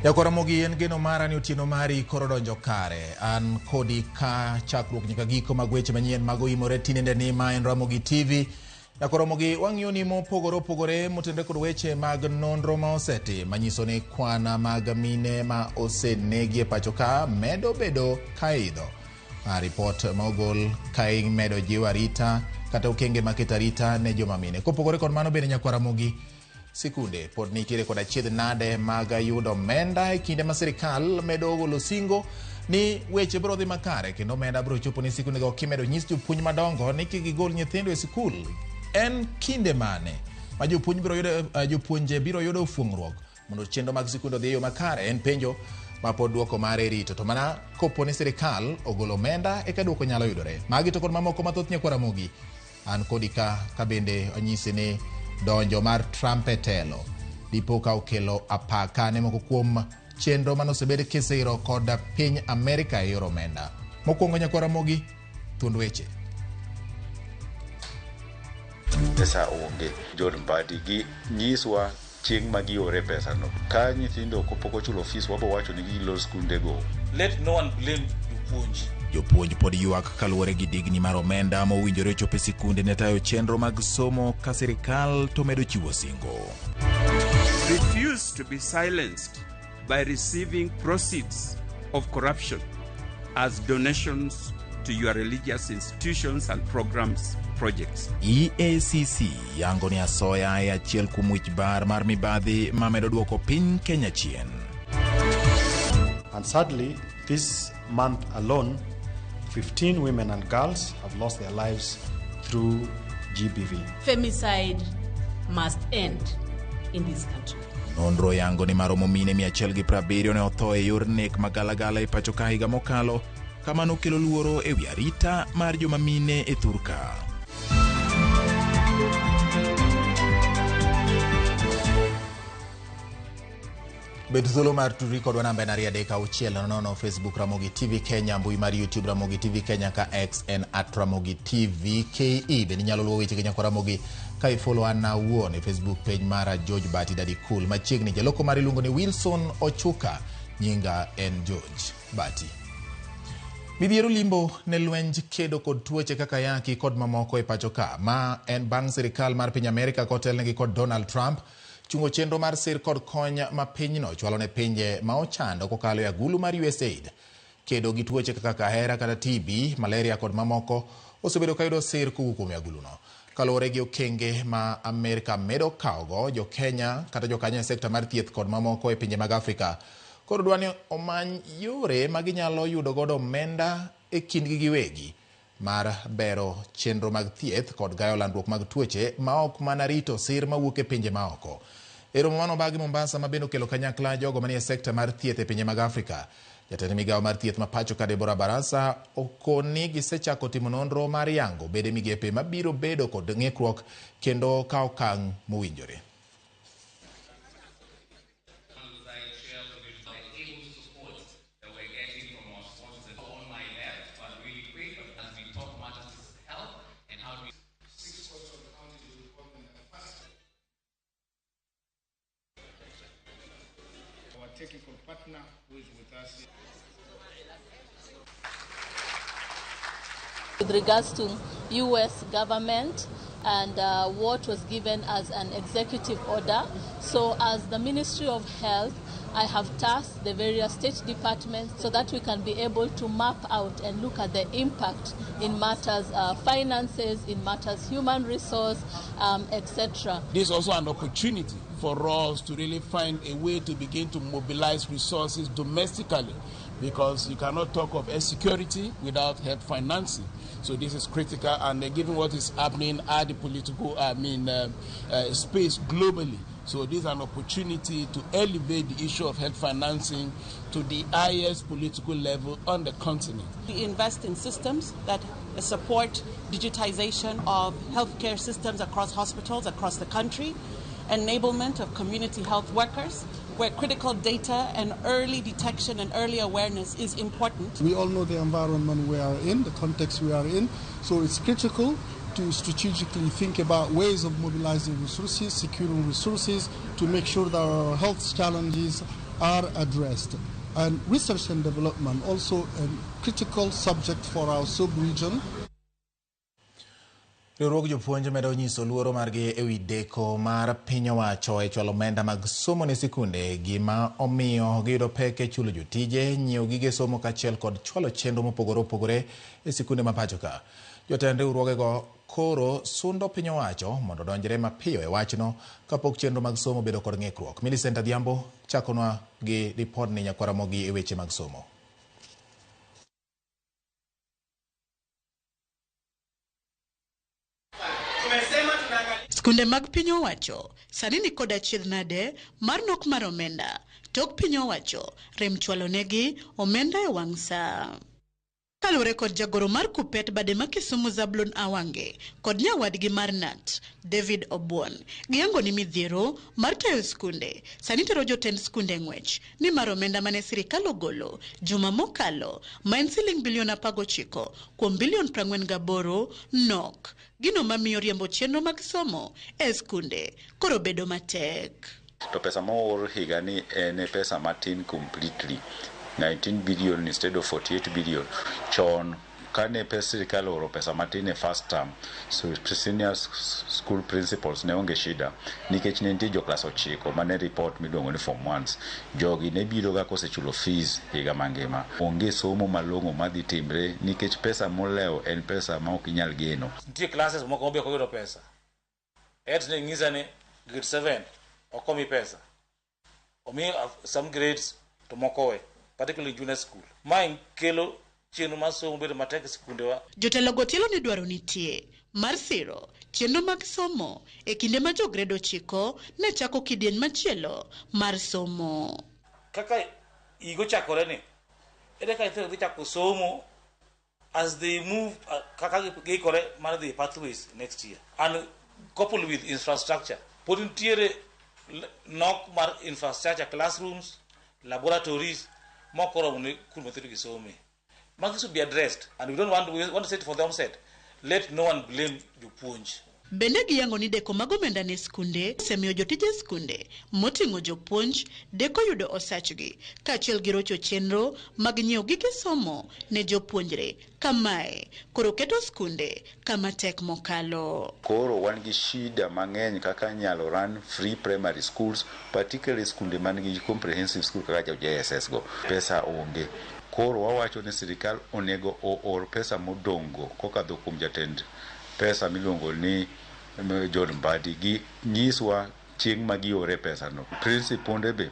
Jakoromogi en geno mara ni otieno mari koro donjo kare. An kodi ka chakruok nyaka giko mag weche manyien mago imore tinende ni ma en Ramogi TV. Jakoromogi wang'iyo ni mopogore opogore motenore kod weche mag nonro ma osetim manyiso ni kwana mag mine ma osenegi e pacho ka medo bedo ka idho. Ripot ma ogol ka imedo jiwo arita kata okenge maketo arita ne joma mine. Kopogore kod mano bende nyakwaramogi sikunde pod nitiere kod achiedh nade mag yudo omenda e kinde ma sirikal medo golo singo ni weche biro dhi makare kendo omenda biro chopo ne sikundego kimedo nyis jopuonj madongo ni kik gigol nyithindo e sikul. En kinde mane ma jopuonj biro yudo, jopuonje biro yudo fuong'ruok mondo chenro mag sikunde odhi e yo makare? En penjo ma pod duoko mare irito, to mana kopo ni sirikal ogolo omenda eka duoko nyalo yudore. Magi to kod mamoko mathoth nyakwaramogi an kodi ka bende anyisi ni donjo mar Trump e telo dipo ka okelo apaka ne moko kuom chenro manosebed kisiro kod piny Amerika e yor omenda. Mokwongo nyakwaramogi thuond weche. Pesa onge. John Mbadi gi nyiswa chieng' ma giore pesa no. Ka nyithindo pok ochulo fees wabo wacho ni gilor skundego. Let no one blame jopuonj. Jopuonj pod ywak kaluwore gi digni mar omenda mowinjore chopo e sikunde ne tayo chenro mag somo ka sirikal to medo chiwo singo. Refuse to be silenced by receiving proceeds of corruption as donations to your religious institutions and programs projects. EACC yango ni asoya e achiel kuom wich bar mar mibadhi mamedo duoko piny Kenya chien. And sadly, this month alone, 15 women and girls have lost their lives through GBV. Femicide must end in this country. Nonro yango ni maromo mine 170 ne otho e yor nek magalagala e pacho ka higa mokalo, kamano kelo luoro e wi arita mar joma mine e thurka. Bed thuolo mar tudri kodwa namba en 23600 Facebook Ramogi TV Kenya, mbui mar YouTube Ramogi TV Kenya ka X en @RamogiTVKE. Bende inyalo luwo weche Kenya Ramogi ka ifollow an awuon e Facebook page mara George Bati Daddy Cool. Machiegni jaloko mari iluongo ni Wilson Ochuka, nyinga en George Bati. Midhiero limbo ne lwenj kedo kod tuoche kaka yaki kod mamoko e pacho ka, ma en bang' sirikal mar piny Amerika kotelnegi kod Donald Trump chungo chenro mar sir kod kony ma pinyno chwalo ne pinje ma ochando kokalo e agulu mar USAID. Kedo gi tuoche kaka kahera kata TB, malaria kod mamoko osebedo ka yudo sir kowuok kuom aguluno. Kaluwore gi okenge ma Amerika medo kawogo, jo Kenya kata jokanyo e sekta mar thieth kod mamoko e pinje mag Afrika koro dwa ni omany yore ma ginyalo yudo godo omenda e kindgi giwegi mar bero chenro mag thieth kod gayo landruok mag tuoche ma ok mana rito sir mawuok e pinje maoko. E romo manobagi Mombasa ma bende okelo kanyakla jogo manie sekta mar thieth e pinje mag Afrika, jatend migawo mar thieth ma pacho ka Deborah Barasa okoni gisechako timo nonro mar yango bede migepe mabiro bedo kod ng'ikruok kendo kawo okang' mowinjore. Technical partner who is with us. With regards to U.S. government and what was given as an executive order. So as the Ministry of Health, I have tasked the various state departments so that we can be able to map out and look at the impact in matters finances, in matters human resource, etc. This is also an opportunity for us to really find a way to begin to mobilize resources domestically, because you cannot talk of health security without health financing. So this is critical, and given what is happening at the political space globally, so this is an opportunity to elevate the issue of health financing to the highest political level on the continent. We invest in systems that support digitization of healthcare systems across hospitals across the country, enablement of community health workers, where critical data and early detection and early awareness is important. We all know the environment we are in, the context we are in, so it's critical to strategically think about ways of mobilizing resources, securing resources to make sure that our health challenges are addressed. And research and development, also a critical subject for our sub-region. Riwruog jopuonj medo nyiso luoro margi ewi deko mar piny owacho e chwalo omenda mag somo ne sikunde, gima omiyo giyudo pek e chulo jotije, nyiewo gige somo kaachiel kod chwalo chenro mopogore opogore e sikunde ma pacho ka. Jotend riwruogego koro sundo piny owacho mondo odonjre mapiyo e wachno kapok chenro mag somo bedo kod ng'ikruok. Millicent Adhiambo chakonwa gi ripodni nyakwar Ramogi e weche mag somo. Skunde mag piny owacho sani ni kod achiedh nade mar nok mar omenda tok piny owacho rem chwalo negi omenda e wang' saa. Kaluwore kod jagoro mar Kuppet bade ma Kisumu Zablon Awange kod nyawadgi mar KNUT David Obuon giyango ni midhiero mar tayo skunde sani tero jotend skunde ng'wech ni mar omenda mane sirikal ogolo juma mokalo ma en siling bilion 19 kuom bilion 48 nok, gino mamiyo riembo chenro mag somo e skunde koro bedo matek. To pesa moor higa ni en pesa matin completely, 19 billion instead of 48 billion. Chon kane pes sirikal ooro pesa matin e first term, so senior school principals ne onge shida nikech ne nitie jo klas 9 mane report miluongo ni form 1s. Jogi ne biro ga kosechulo fees higa mangima. Onge somo malong'o madhi timre nikech pesa molewo en pesa ma ok inyal geno. Nitie classes moko mabe ok oyudo pesa. Et ne ng'isa ni grade 7 ok omi pesa. Omi some grades to moko we, particularly junior school. Mae kelo chenro mar somo bedo matek e sikundewa. Jotelo go tielo ni dwaro nitie mar siro chenro mag somo e kinde ma jo grade 9 ne chako kidieny machielo mar somo. Kaka higa ochakore ni, ere kaka nyithindo dhi chako somo as they move, kaka giikore mar dhi pathways next year. And coupled with infrastructure, pod nitiere nok mar infrastructure, classrooms, laboratories, mok oromo ne kuonde ma nyithindo gi some. Magi should be addressed, and we don't want, we want to say it for the onset, let no one blame jopuonj. Bende giyango ni deko mag omenda ne skunde osemiyo jotije skunde moting'o jopuonj deko yudo osachgi kaachiel gi rocho chenro mag nyiewo gige somo ne jopuonjre. Kamae koro keto skunde kama tek mokalo. Koro wan gi shida mang'eny kaka nyalo run free primary schools, particularly skunde man gi comprehensive school kaka JSS go. Pesa onge. Koro wawacho ni sirikal onego oor pesa modongo kokadho kuom jatend pesa miluongo ni John Mbadi gi nyiswa chieng' ma giore pesa no. Principal be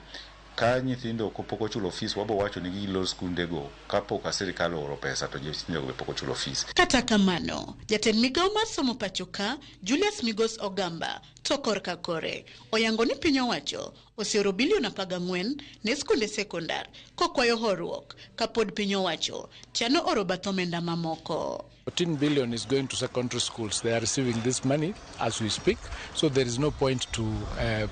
ka nyithindo pok ochulo fees wabo wacho ni gilor skundego kapok sirikal ooro pesa to nyithindo be pok ochulo fees. Kata kamano, jatend migawo mar somo pacho ka Julius Migos Ogamba to korka kore oyango ni piny owacho oseoro bilion 14 ne skunde sekondar kokwayo horuok kapod piny owacho chano oro bath omenda mamoko. 14 billion is going to secondary schools. They are receiving this money as we speak, so there is no point to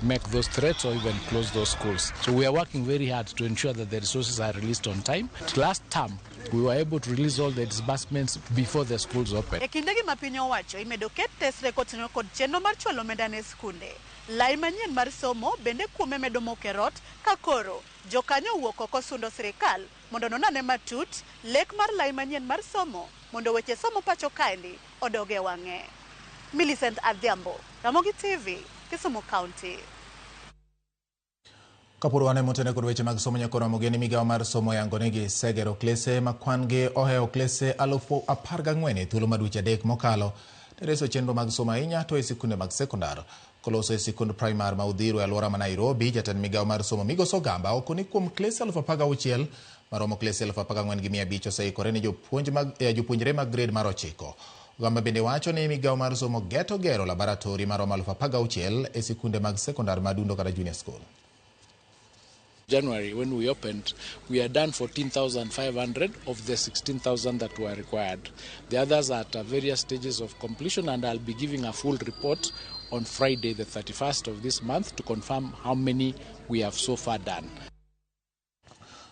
make those threats or even close those schools. So we are working very hard to ensure that the resources are released on time. Last term, we were able to release all the disbursements before the schools open. E kindegi ma piny owacho imedo ket tesre kotenore kod chenro mar chwalo omenda ne skunde. Lai manyien mar somo bende kuome medo mokerot ka koro jokanyo owuok oko sundo sirikal mondo nonane matut lek mar lai manyien mar somo mondo weche somo pacho kaendi odog e wang'e. Millicent Adhiambo, Ramogi TV, Kisumu County. Kapod wan motene kod weche mag somo nyakoro Ramogi ni migawo mar somo yango ni gisegero klese ma kwan gi ohewo klese 14,000 e thuolo mar dweche 3 mokalo. Reso chenro mag somo ahinya to e sikunde mag sekondar. Koloso e sikund primar ma Udhiro e alwora ma Nairobi, jatend migawo mar somo Migos Ogamba okoni kuom klese 16,000 maromo klese 14,500 oseikore ne jopuonjre mag grade mar 9. Ogamba bende wacho ni migawo mar somo geto gero laboratori maromo 16,000 e sikunde mag sekondar ma Dundo kata junior school. January, when we opened, we had done 14,500 of the 16,000 that were required. The others are at various stages of completion, and I'll be giving a full report on Friday, the 31st of this month, to confirm how many we have so far done.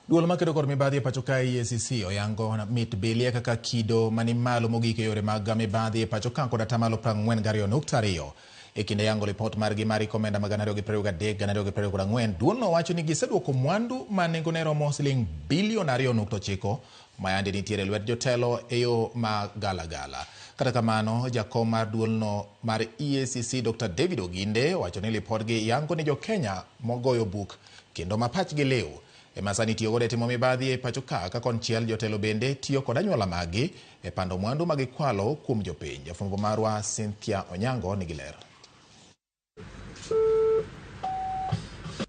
Duol makedo kod mibadhi e pacho ka EACC oyango mit bilia kaka kido mani malo mogik e yore mag mibadhi e pacho ka kod atamalo 42.2. E kinde yango lipot margi mar hik omenda mag 2023-2024, duolno wacho ni giseduoko mwandu ma nengone romo siling bilion 2.9 ma yande nitiere e lwet jotelo e yo ma galagala. Kata kamano, jakom mar duolno mar EACC Dr. David Oginde owacho ni lipodgi yango ni jo-Kenya mogoyo buk kendo ma pachgi liw ema sani tiyo godo e timo mibadhi e pacho ka, ka konchiel jotelo bende tiyo kod anyuola maggi e pando mwandu ma gikwalo kuom jopiny. Jafwambo marwa Cynthia Onyango nigi ler.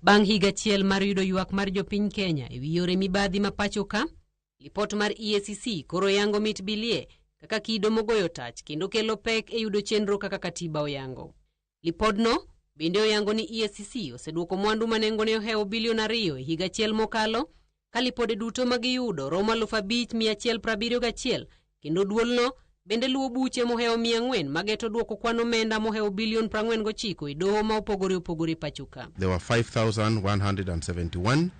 Bang' higa achiel mar yudo ywak mar jopiny Kenya e wi yore mibadhi ma pacho ka, lipot mar EACC koro yango mit bilie kaka kido mogoyo tach kendo kelo pek e yudo chenro kaka katiba oyango. Lipodno bende oyango ni EACC oseduoko mwandu ma nengone ohewo bilion 2 e higa achiel mokalo, ka lipode duto ma giyudo romo 5171, kendo duolno bende luwo buche mohewo 400 mageto duoko kwan omenda mohewo bilion 49 e doho ma opogore opogore pacho ka. There were 5,171,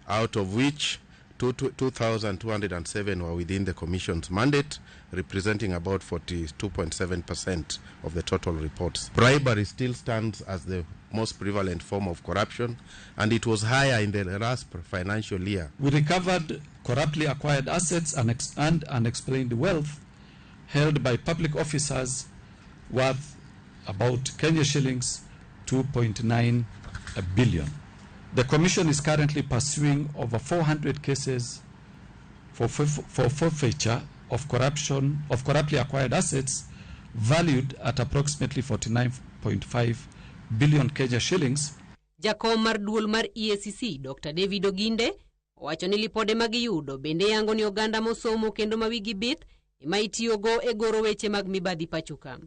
out of which 2,207 were within the Commission's mandate, representing about 42.7% of the total reports. Bribery still stands as the most prevalent form of corruption, and it was higher in the last financial year. We recovered corruptly acquired assets and unexplained wealth held by public officers worth about Kenya shillings 2.9 billion. The Commission is currently pursuing over 400 cases for forfeiture of corruption of corruptly acquired assets valued at approximately 49.5 billion Kenya shillings. Jakom mar duol mar EACC Dr. David Oginde owacho ni lipode magiyudo bende yango ni oganda mosomo kendo ma wigi bith ema itiyogo e goro weche mag mibadhi pacho ka.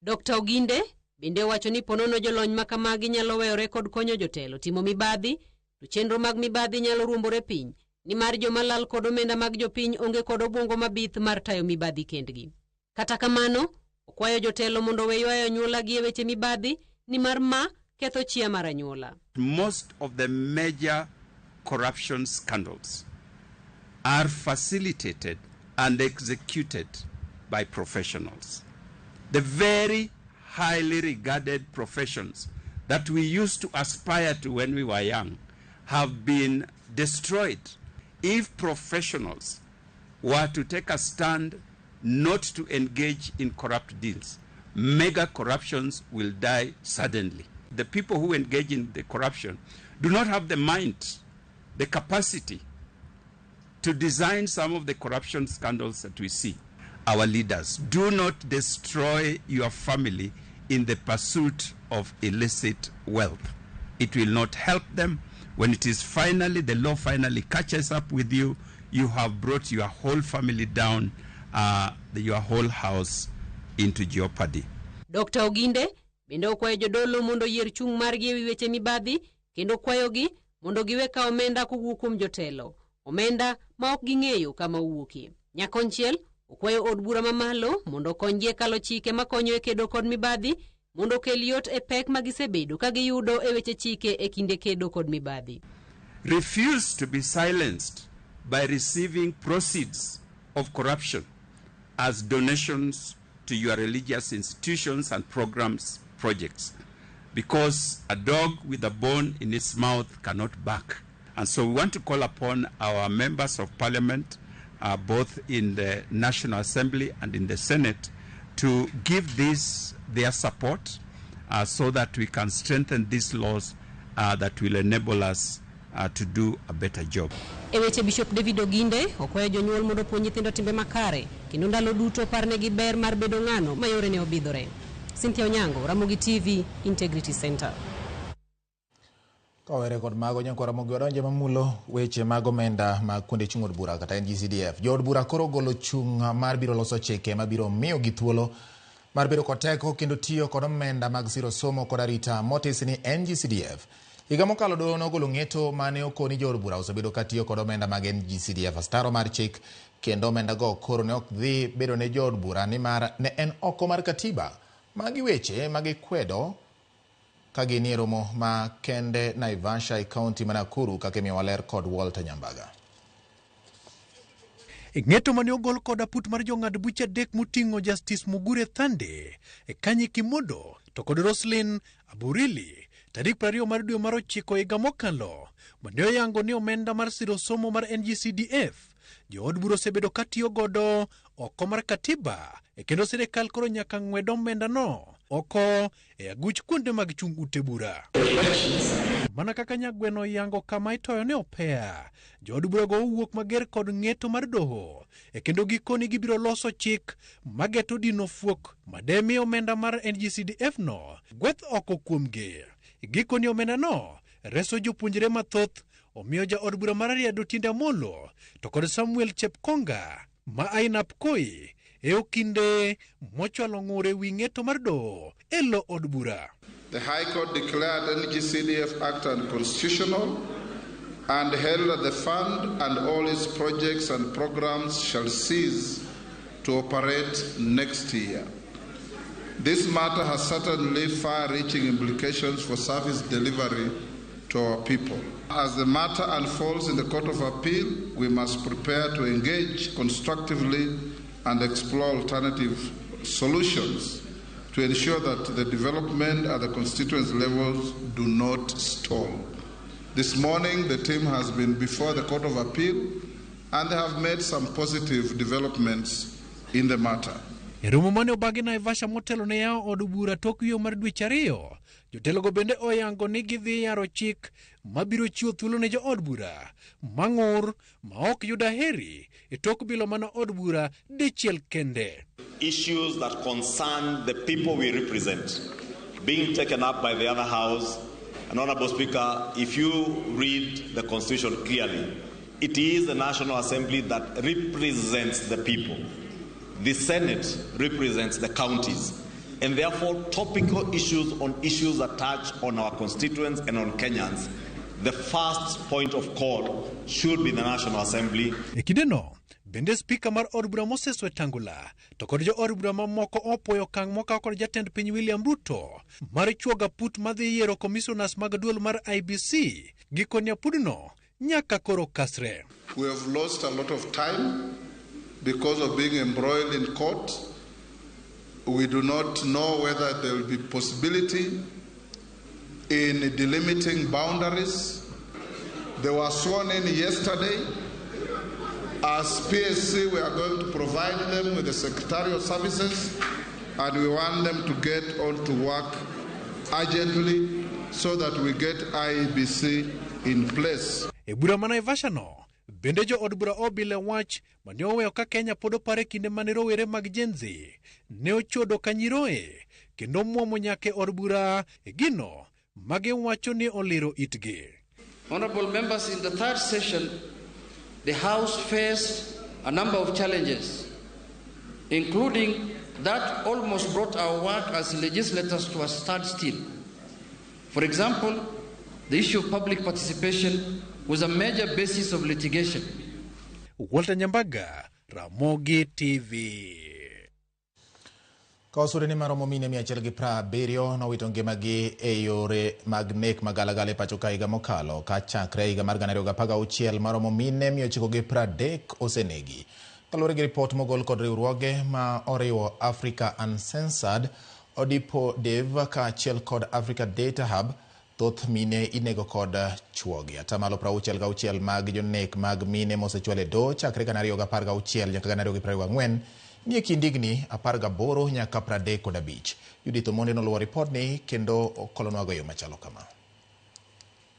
Dr. Oginde bende owacho ni ponono jolony ma kamagi nyalo weyore kod konyo jotelo timo mibadhi, to chenro mag mibadhi nyalo ruombore piny, nimar joma lal kod omenda mag jopiny onge kod obwongo mabith mar tayo mibadhi kendgi. Kata kamano, okwayo jotelo mondo owe ywayo anyuolagi e weche mibadhi, nimar ma ketho chia mar anyuola. Most of the major corruption scandals are facilitated and executed by professionals. The very highly regarded professions that we used to aspire to when we were young have been destroyed. If professionals were to take a stand not to engage in corrupt deals, mega corruptions will die suddenly. The people who engage in the corruption do not have the mind, the capacity to design some of the corruption scandals that we see. Our leaders, do not destroy your family in the pursuit of illicit wealth. It will not help them. When it is finally, the law finally catches up with you, you have brought your whole family down, your whole house into jeopardy. Dr. Oginde bende okwayo jodolo mondo oyier chung' margi ewi weche mibadhi kendo kwayogi mondo giwe kawo omenda kowuok kuom jotelo, omenda ma ok ging'eyo kama owuokie. Nyakonchiel okwayo od bura mamalo mondo okonygi e kalo chike makonyo e kedo kod mibadhi mondo okel yot e pek ma gisebedo ka giyudo e weche chike e kinde kedo kod mibadhi. Refuse to be silenced by receiving proceeds of corruption as donations to your religious institutions and programs, projects, because a dog with a bone in its mouth cannot bark. And so we want to call upon our members of parliament, both in the National Assembly and in the Senate, to give this their support so that we can strengthen these laws that will enable us to do a better job. E weche Bishop David Oginde okwayo jonyuol mondo opuonj nyithindo timbe makare kendo ndalo duto parnegi ber mar bedo ng'ano ma yorene obidhore. Cynthia Onyango, Ramogi TV, Integrity Center. Kowere kod mago nyakwar Ramogi wadonje mamulo weche mag omenda mag kuonde chung' od bura kata NGCDF. Jood bura koro ogolo chung' mar biro loso chike mabiro miyogi thuolo mar bedo kod teko kendo tiyo kod omenda mag siro somo kod arita motis ni NGCDF. Higa mokalo doho nogolo ng'eto mane okoni jood bura osebedo ka tiyo kod omenda mag NGCDF astaro mar chik kendo omenda go koro ne ok dhi bedo ne jood bura nimar ne en oko mar katiba. Magi weche magikwedo ka ginie romo ma kende Naivasha e kaunti ma Nakuru kaka imiyo waler kod Walter Nyambaga. E ng'eto mane ogol kod aput mar jong'ad buche adek moting'o Justice Mugure Thande, Kanyi Kimodo to kod Roslyn Aburili tarik 20 mar dwe mar ochiko higa mokalo mane oyango ni omenda mar siro somo mar NGCDF jood bura osebedo katiyo godo oko mar katiba e kendo sirikal koro nyaka ng'wed omendano oko e aguch kuonde mag chung' ute bura. Mana kaka nyagweno oyango kama itoyo ne opea, jood burago owuok mager kod ng'eto mar doho e kendo gikoni gibiro loso chik mageto dino fuok mademi omenda mar NGCDF no gweth oko kuomgi. Gikoni omenda no reso jopuonjre mathoth omiyo jaod bura mar Rarieda Otiende Amollo to kod Samuel Chepkonga ma Ainabkoi e okinde mochwalo ng'ur e wi ng'eto mar doho e lo od bura. The High Court declared NGCDF Act unconstitutional and held that the fund and all its projects and programs shall cease to operate next year. This matter has certainly far-reaching implications for service delivery to our people. As the matter unfolds in the Court of Appeal, we must prepare to engage constructively and explore alternative solutions to ensure that the development at the constituency levels do not stall. This morning, the team has been before the Court of Appeal and they have made some positive developments in the matter. E romo mane obagi Naivasha motelo ne yawo od bura tok yweyo mar dweche ariyo, jotelogo bende oyango ni gidhi yaro chik mabiro chiwo thuolo ne jood bura mang'ur ma ok yud aheri e tok bilo mana od bura dichiel kende. Issues that concern the people we represent being taken up by the other house. And Honorable Speaker, if you read the Constitution clearly, it is the National Assembly that represents the people. The Senate represents the counties. And therefore, topical issues on issues that touch on our constituents and on Kenyans, the first point of call should be the National Assembly. E kindeno, bende spika mar od bura Moses Wetangula to kod jo od bura mamoko opuoyo okang' mokaw kod jatend piny William Ruto mar chuogo aput madhi yiero commissioners mag duol mar IEBC gikoni apudno nyaka koro kasre. We have lost a lot of time because of being embroiled in court. We do not know whether there will be possibility in delimiting boundaries. They were sworn in yesterday. As PSC, we are going to provide them with the secretarial services, and we want them to get on to work urgently so that we get IEBC in place. E bura ma Naivasha no, bende jo od bura obile wach mane oweyo ka Kenya pod opare kinde mane rowere mag Gen Z ne ochodo ka nyiroye kendo muomo nyaka e od bura e gino magiwacho ni oliro itgi. Honorable members, in the third session, the House faced a number of challenges, including that almost brought our work as legislators to a standstill. For example, the issue of public participation was a major basis of litigation. Walter Nyambaga, Ramogi TV. Ka osure ni maromo mine 170 nowito ngimagi e yore mag nek magalagala e pacho ka higa mokalo ka chakre higa mar 2016 maromo mine 930 osenegi. Kaluwore gi ripot mogol kod riwruoge ma oriwo Africa Uncensored, Odipo Dev kaachiel kod Africa Data Hub, thoth mine inego kod chuogi. Atamalo 66 mag jonek mag mine mosechwal e doho chakre 2016 nyaka 2024 nie kind higni 18 nyaka 35. Judith Omondi noluwo ripodni kendo okolonwago e yo machalo kama.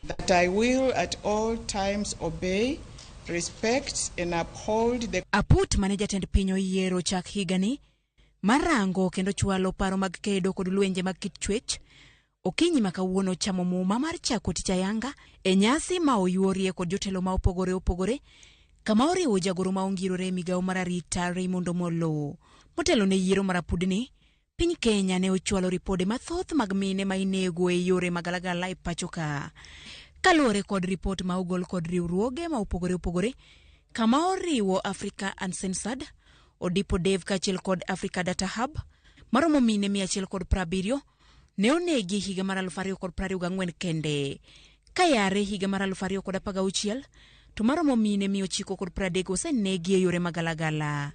That I will at all times obey, respect and uphold the Aput mane jatend piny oyiero chak higani mar rango kendo chwalo paro mag kedo kod lwenje mag kit chwech okinyi ma kawuono chamo muma mar chako tich ayanga e nyasi ma oyuorie kod jotelo ma opogore opogore kama oriwo jagoro ma ongirore e migawo mar arita Raymond Omolo. Motelo ne yiero mar apudni, piny Kenya ne ochwalo ripode mathoth mag mine ma inego e yore magalagala e pacho ka. Kaluwore kod ripot ma ogol kod riwruoge ma opogore opogore kama oriwo Africa Uncensored, Odipo Dev kaachiel kod Africa Data Hub maromo mine 170 ne onegi higa mar 2024 kende. Kayare higa mar 2016 to maromo mine 930 osenegi e yore magalagala.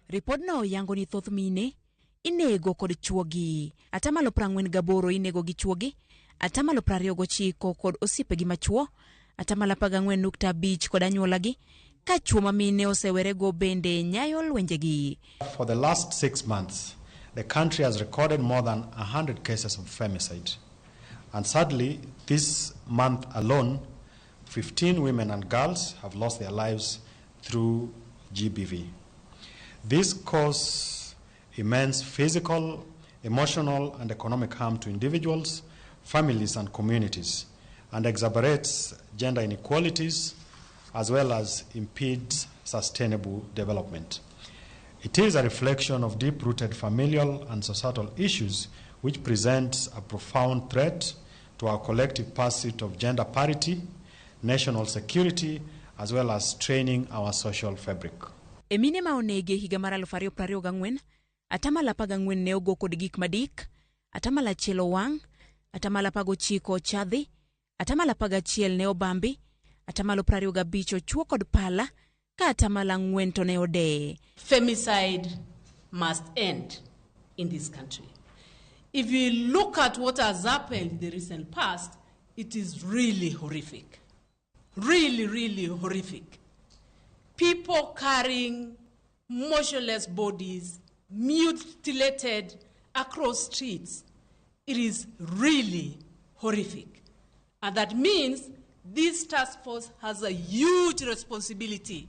Ripodno yango ni thoth mine inego kod chuogi. 48% inego gi chuogi, 29% kod osiepegi machuo, 14.5% kod anyuolagi, ka chuo ma mine osewerego bende nyayo lwenjegi. For the last 6 months, the country has recorded more than 100 cases of femicide. And sadly, this month alone, 15 women and girls have lost their lives through GBV. This causes immense physical, emotional, and economic harm to individuals, families, and communities, and exacerbates gender inequalities as well as impedes sustainable development. It is a reflection of deep-rooted familial and societal issues which presents a profound threat to our collective pursuit of gender parity, national security, as well as straining our social fabric. E mine ma onegi e higa mar 2024, 14% ne ogo kod gik madik, 1% owang', 19% ochadhi, 11% ne obambi, 25% ochuo kod pala, ka 4% to ne odeye. Femicide must end in this country. If you look at what has happened in the recent past, it is really horrific. Really, really horrific. People carrying motionless bodies, mutilated across streets. It is really horrific. And that means this task force has a huge responsibility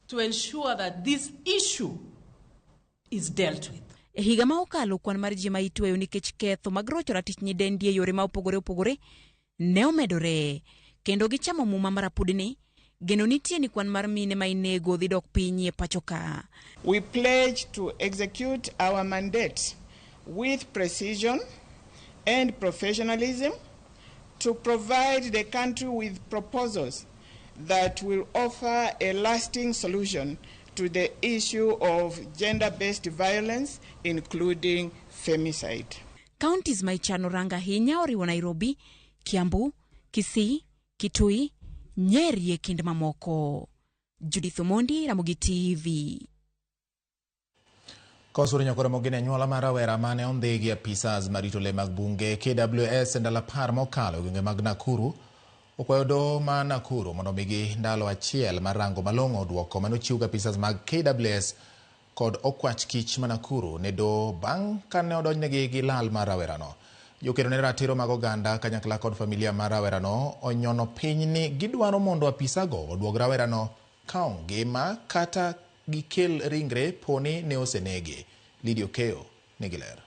to ensure that this issue is dealt with. E higa ma okalo kwan mar ji ma itweyo nikech ketho mag rocho ratich nyidendi e yore ma opogore opogore ne omedore, kendo gichamo muma mar apudni. Geno nitie ni kwan mar mine ma inego dhi dok piny e pacho ka. We pledge to execute our mandate with precision and professionalism to provide the country with proposals that will offer a lasting solution to the issue of gender-based violence, including femicide. Counties ma ichano ranga ahinya oriwo Nairobi, Kiambu, Kisii, Kitui, Nyeri e kind mamoko. Judith Omondi, Ramogi TV. Kosuri nyakore mogine anyuola mar rawera mane ondhi gi apisas marito le mag bunge KWS e ndalo 10 mokalo e gwenge mag Nakuru okwayo doho ma Nakuru mondo omigi ndalo achiel mar rango malong'o duoko mane ochiw gi apisas mag KWS kod okwach kich ma Nakuru ne doho bang' kane odonjnegi gi lal mar rawerano. Jokedo ne ratiro mag oganda kanyakla kod familia mar rawerano onyono piny ni gidwaro mondo apisago oduog rawerano ka ongima kata gikel ringre poni ne osenege. Lydia Okeyo nigi ler.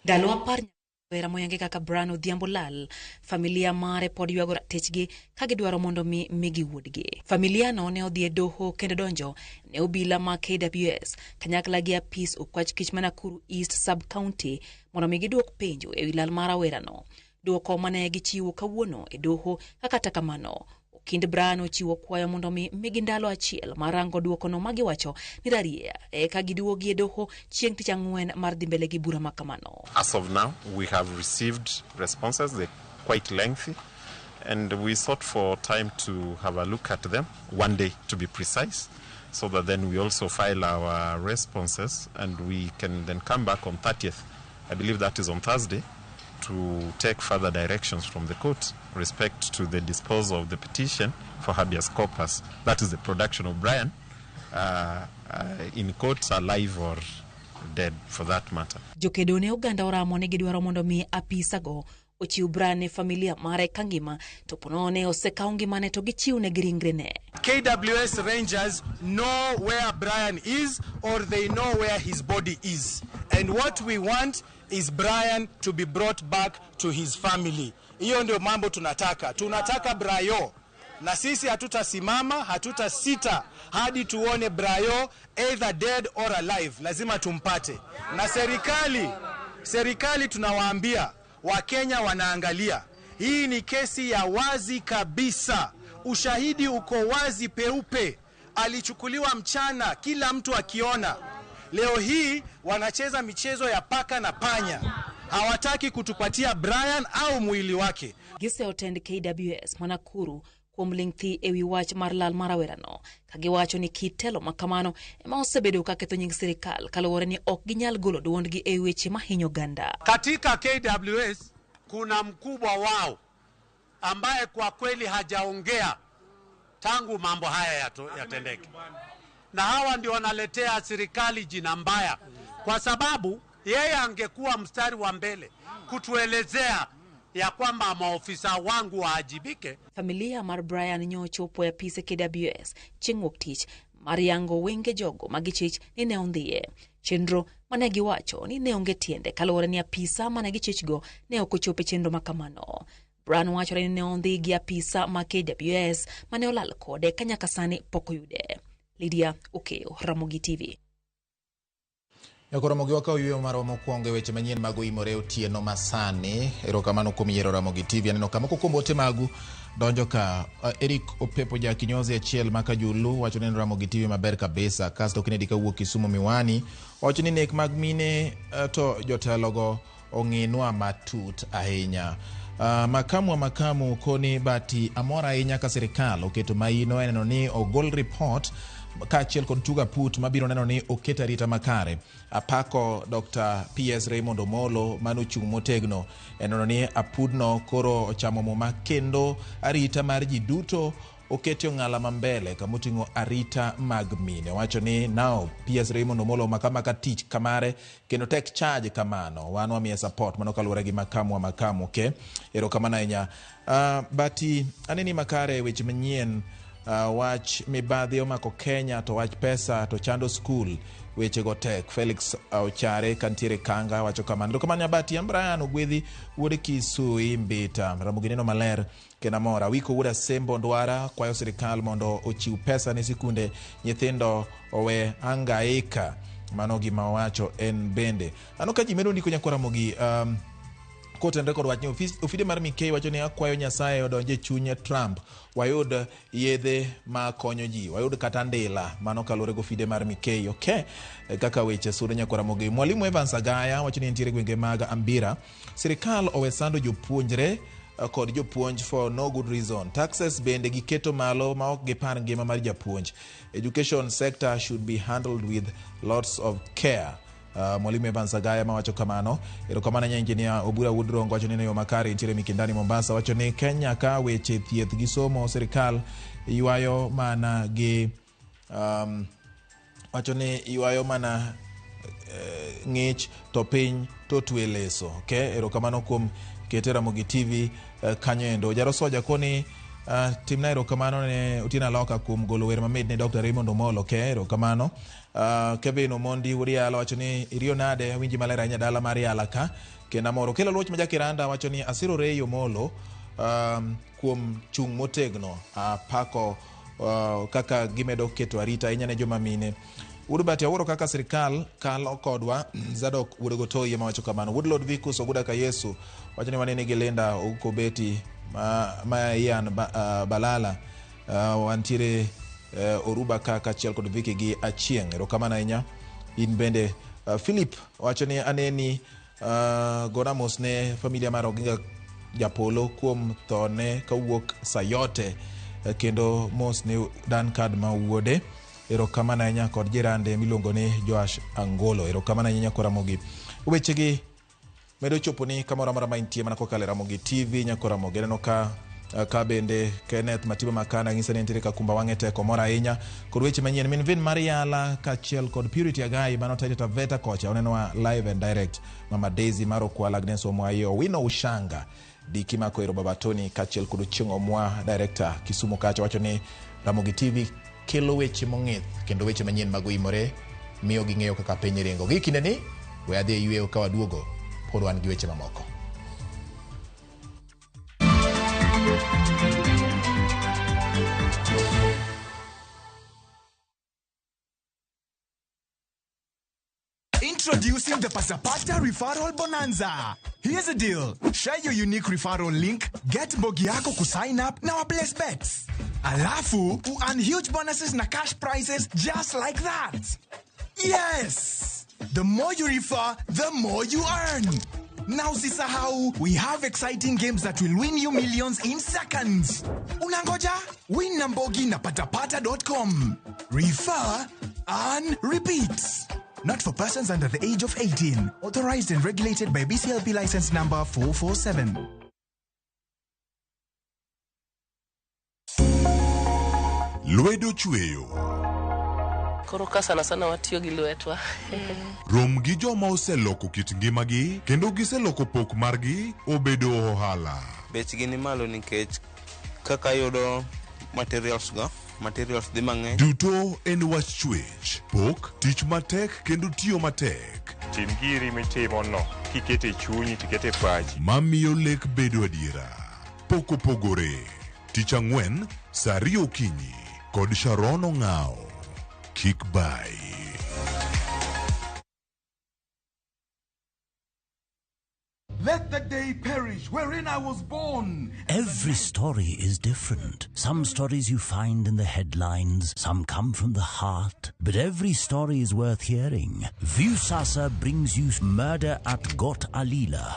Ndalo 10 rawera moyangi kaka Brian Odhiambo lal, familia mare pod ywago ratichgi ka gidwaro mondo mi migi wuodgi. Familia no ne odhi e doho kendo donjo ne obila ma KWS kanyakla gi apis okwach kich ma Nakuru East Sub-County mondo mi giduok penjo ewi lal mar rawerano. Duoko mane gichiwo kawuono e doho kata kamano Kind Brian ochiwo kwayo mondo mi migi ndalo achiel mar rango duokono magiwacho ni rarieya eka giduogi e doho chieng' tich ang'wen mar dhi mbele gi bura makamano. As of now, we have received responses, they're quite lengthy, and we sought for time to have a look at them, one day to be precise, so that then we also file our responses and we can then come back on 30th, I believe that is on Thursday, to take further directions from the court respect to the disposal of the petition for habeas corpus, that is the production of Brian in court, alive or dead for that matter. Jokedo ne oganda oramo ni gidwaro mondo mi apisago ochiw Brian ne familia mare kangima to pono ne osekaw ngimane to gichiw ne ringrene. KWS Rangers know where Brian is or they know where his body is. And what we want is Brian to be brought back to his family. Hiyo ndio mambo tunataka. Tunataka Brayo. Na sisi hatutasimama, hatutasita hadi tuone Brayo either dead or alive. Lazima tumpate. Na serikali tunawaambia, Wakenya wanaangalia. Hii ni kesi ya wazi kabisa. Ushahidi uko wazi peupe. Alichukuliwa mchana, kila mtu akiona. Leo hii wanacheza michezo ya paka na panya. Hawataki kutupatia Brian au mwili wake. Giseyo tend KWS ma Nakuru kuom ling' thi ewi wach mar lal mar rawerano ka giwacho ni kit telo ma kamano ema osebedo ka ketho nying sirikal kaluwore ni ok ginyal golo duondgi e weche mahinyo oganda. Katika KWS kuna mkubwa wao ambaye kwa kweli hajaongea tangu mambo haya yatendeke, na hawa ndio wanaletea serikali jina mbaya, kwa sababu yeye angekuwa mstari wa mbele kutuelezea ya kwamba maofisa wangu waajibike. Familia mar Brian nyochopo e apise KWS chieng' wuok tich mar yango wenge jogo ma gichich ni ne ondhiye. Chenro mane giwacho ni ne onge tiende kaluwore ni apisa mane gichichgo ne ok ochopo e chenro ma kamano. Brian wachore ni ne ondhi gi apisa ma KWS mane olal kode ka nyaka sani pok oyude. Lydia Okeyo, Ramogi TV. Nyakoro Ramogi wakawo yueyo marwa mokwongo e weche manyien mag oimore otieno masani. Erokamano kuom yiero Ramogi TV. Aneno ka moko kuom ote magu donjo ka. Eric Opepo ja kinyozi achiel ma Kajulu wacho ni Ramogi TV maber kabisa. Kasto Kennedy kawuok Kisumu Miwani wacho ni nek mag mine to jotelogo ong'inwa matut ahinya. Makamu wa makamu koni bati amor ahinya ka sirikal oketo maino e neno ni ogol report kaachiel kod tuga put mabiro neno ni oket arita makare. Apako Dr. PS Raymond Omolo manochung' motegno e neno ni apudno koro ochamo muma kendo arita mar ji duto oketi ong'ala mambele kamoting'o arita mag mine. Wacho ni now PS Raymond Omolo makamaka tich kamare kendo tek charge kamano. Wan wamiye support mano kaluwore gi makamu wa makamu. Okay? Erokamano ahinya. Bati aneni makare weche manyien. Wach mibadhi omako Kenya to wach pesa to chando skul weche go tek. Felix Ochare kantiere Kanga wacho kamano. Erokamano Nyabati. Brian Ogwedhi wuod Kisui Mbita. Ramogi neno maler kendo amor. Awiko wuod Asembo Ndwara kwayo sirikal mondo ochiw pesa ne sikunde nyithindo owe hangaika. Mano gima owacho en bende. Ano ka ji medo ndiko nyakwa Ramogi kotenre kod wach ni ofide mar Mikei wacho ni akwayo Nyasaye odonje chuny Trump wayud yedhe ma konyo ji, wayud kata ndila. Mano kaluwore gi ofide mar Mikei. Okay, kaka weche sudo nyakwa Ramogi. Mwalimu Evans Agaya wacho ni entiere gwenge mag Ambira. Sirikal owe sando jopuonjre kod jopuonj for no good reason. Taxes bende giketo malo ma ok gipar ngima mar japuonj. Education sector should be handled with lots of care. Mwalimu Evans Agaya mawacho kamano. Erokamano ahinya Engineer Obura Woodrongo wacho ni yo makare nitiere Mikindani Mombasa wacho ni Kenya ka weche thieth gi somo sirikal ywayo mana gi wacho ni ywayo mana ng'ich to piny to twe leso. Okay, erokamano kuom kete Ramogi TV kanyo endo. Jarosoja koni timna erokamano ne Otieno Aloka kuom golo wer mamit ne Dr. Raymond Omolo. Okay, erokamano. Kevin Omondi Uriala wacho ni iriyo nade winji maler ahinya dala mar Yala ka kendo amoro. Kelo Luoch ma Jakiranda wacho ni asiro Ray Omolo kuom chung' motegno apako kaka gimedo keto arita ahinya ne joma mine. Wuod Bati awuoro kaka sirikal kalo kodwa. Zadok Wuod Gotoyi ema wacho kamano. Wuod Lord Vicus Oguda ka Yesu wacho ni wanene gi Linda Ouko Beti ma Ian Balala wantiere Oruba ka kaachiel kod Vicky gi Achieng'. Erokamano ahinya in bende. Philip wacho ni aneni gona mos ne familia mar Oginga Japolo kuom thone kawuok Sayote kendo mos ne Dancard ma wuode. Erokamano ahinya kod jirande miluongo ni Joash Angolo. Erokamano ahinya nyakwa Ramogi. Wechegi medo chopo ni kamoro amora ma intie mana kokalo e Ramogi TV nyakwa Ramogi. Aneno ka bende Kenneth Matiba Makana ng'isa ni entiere Kakumba wang'e tek omor ahinya kod weche manyien. Min Vin Mariala kaachiel kod Purity Agai mano Taita Taveta kocha onenowa live and direct. Mama Daisy mar Okwala, Agnes Omwayo, Owino Ushanga Diki Mako ero Baba Tony kaachiel kod Ochieng' Omwa director Kisumu kacha wacho ni Ramogi TV kelo weche mong'ith kendo weche manyien mag oimore miyo ging'eyo kaka piny ringo. Gi kinde ni we adhi e yweyo ka waduogo pod wan gi weche mamoko. Introducing the Pasapata Referral Bonanza. Here's the deal. Share your unique referral link, get mbogi yako kusign up na waplace bets. Alafu, earn huge bonuses na cash prizes just like that. Yes! The more you refer, the more you earn. Na usisahau, we have exciting games that will win you millions in seconds. Unangoja? Win na Mbogi na patapata.com. Refer and repeat. Not for persons under the age of 18. Authorized and regulated by BCLP license number 447. Lwedo chweyo. Koro ka sana sana watiyo gi lwetwa. Rom gi joma oseloko kit ngimagi kendo giseloko pok margi obedo ohala. Bechgi ni malo nikech kaka yudo materials go, materials dhi mang'eny. Duto en wach chwech, pok, tich matek kendo tiyo matek. Tim giri mitimo no kikete chunyi tikete pachi. Mamiyo lek bedo adiera. Pok opogore. Tich ang'wen, saa ariyo okinyi kod Sharon Ong'ao. Kik bai. Let the day perish wherein I was born. Every story is different. Some stories you find in the headlines, some come from the heart. But every story is worth hearing. Viusasa brings you Murder at Got Alila.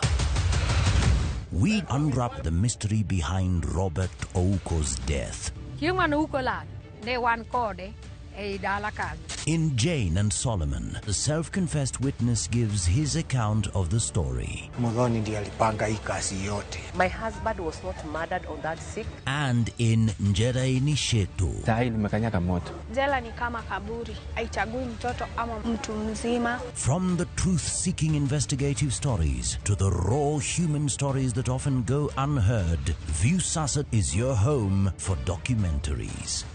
We unwrap the mystery behind Robert Ouko's death. Chieng' mane Ouko lal, ne wan kode ei dala kanyo. In Jane and Solomon, the self-confessed witness gives his account of the story. Muthoni ndiye alipanga hii kazi yote. My husband was not murdered on that sick. And in Njeraini Shetu. Saa hii limekanyaga moto. Jela ni kama kaburi, haichagui mtoto ama mtu mzima. From the truth-seeking investigative stories to the raw human stories that often go unheard, Viusasa is your home for documentaries.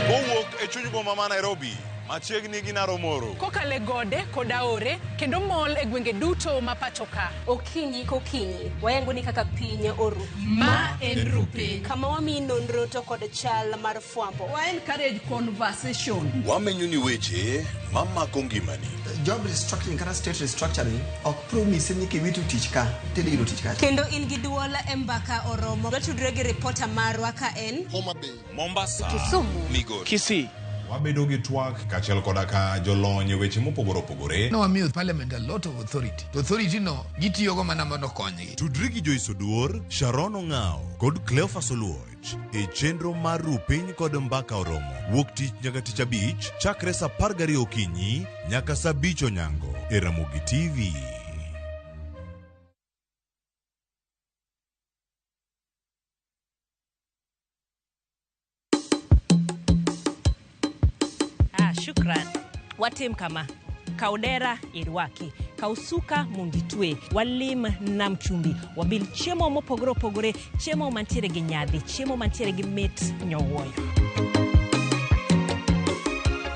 Kowuok e chuny boma ma Nairobi, machiegni gi Naromoro. Kokale gode kod aore kendo mol e gwenge duto ma pacho ka. Okinyi kokinyi, wayango ni kaka piny oru. Ma en Rupiny. Kama wamiyi nonro to kod chal mar fwambo. Wa encourage conversation. Wamenyo ni weche mamako ngimani. Job restructuring kata state restructuring ok promise ni kiwito tich ka tidhi yudo tich kacha. Kendo in gi duol e mbaka oromo. Watudre gi ripota marwa ka en Homa Bay, Mombasa, Kisumu, Migori, Kisii. Wabedo gi twak kaachiel koda ka jolony e weche mopogore opogore. No wamiyo parliament a lot of authority. To authority no gitiyogo mana mondo okonygi. Tudri gi Joyce Oduor, Sharon Ong'ao kod Cleophas Oluoch e chenro mar Rupiny kod Mbaka Oromo. Wuok tich nyaka tich abich chakre saa 12 okinyi nyaka saa 5 onyango e Ramogi TV. Shukran. Watim kama. Kaw dera irwaki, kaw suka mondo itwe, walim nam chumbi, wabil chiemo mopogore opogore, chiemo mantiere gi nyadhi, chiemo mantiere gi mit nyowuoyo.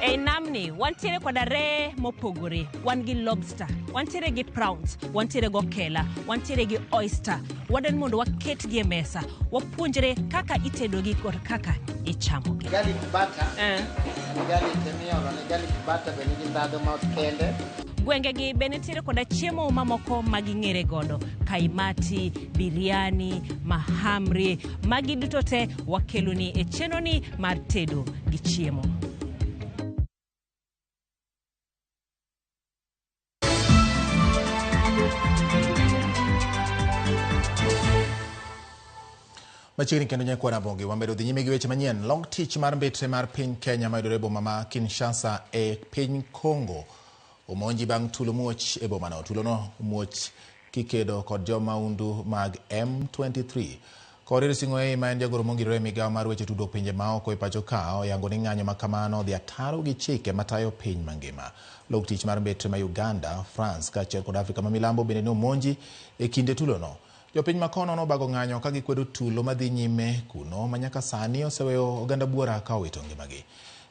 Ei namni wantiere koda reye mopogore, wan gi lobster, wantiere gi prawns, wantiere gi okela, wantiere gi oyster. Wadwaro mondo waketgi e mesa, wapuonjre kaka itedogi kod kaka ichamogi. Garlic butter. Garlic miolo ne garlic butter be nigi ndhadhu ma kende. Gwengegi be nitiere koda chiemo mamoko ma ging'ere godo, kaimati, biryani, mahamri, magi duto te wakeloni e chenroni mar tedo gi chiemo. Machiegni kendo nyakwa Ramogi, wamedo dhi nyime gi weche manyien. Long tich mar mbetre mar piny Kenya mayudore e boma ma Kinshasa e piny Congo omonji bang' tulo muoch e bomano. Tulono muoch kikedo kod jomaundu mag M23. Korir Sing'oei ma en jagoro mongirore e migawo mar weche tudruok pinje maoko e pacho ka oyango ni ng'anyo ma kamano odhi ataro gi chike matayo piny mangima. Lok tich mar mbetre ma Uganda, France kaachiel kod Afrika ma milambo bende ne omonji e kinde tulono. Jopiny makono nobago ng'anyo ka gikwedo tulo madhi nyime kuno ma nyaka sani oseweyo oganda buora ka owito ngimagi.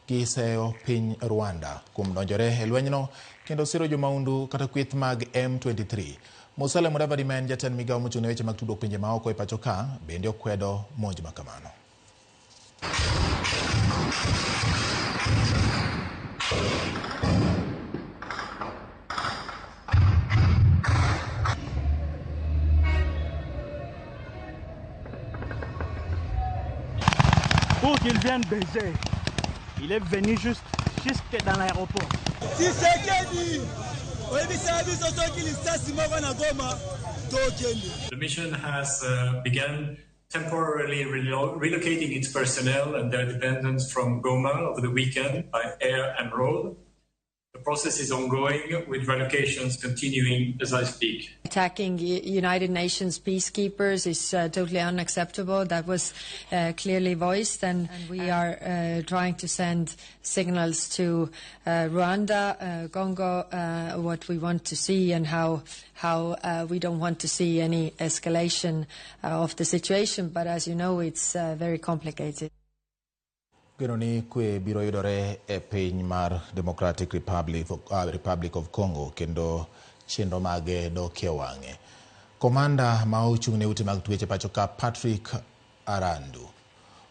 Giseyo piny Rwanda kuom donjore e lwenyno kendo siro jomaundu kata kweth mag M23. Musalia Mudavadi ma en jatend migawo mochung' ne weche mag tudruok pinje maoko e pacho ka bende okwedo monj ma kamano. Pour qu'ils viennent baiser. Il est venu juste, jusque dans l'aéroport. Tshisekedi oyebisaka biso soki lisasi moko na Goma tokende. The mission has begun temporarily relocating its personnel and their dependents from Goma over the weekend by air and road. The process is ongoing, with relocations continuing as I speak. Attacking United Nations peacekeepers is totally unacceptable. That was clearly voiced, and we are trying to send signals to Rwanda, Congo, what we want to see and how we don't want to see any escalation of the situation. But as you know, it's very complicated. Geno ni kwe biro yudore e piny mar Democratic Republic of Congo kendo chenro mage dokie wang'e. Komanda ma ochung' ne ute mag twech e pacho ka Patrick Arandu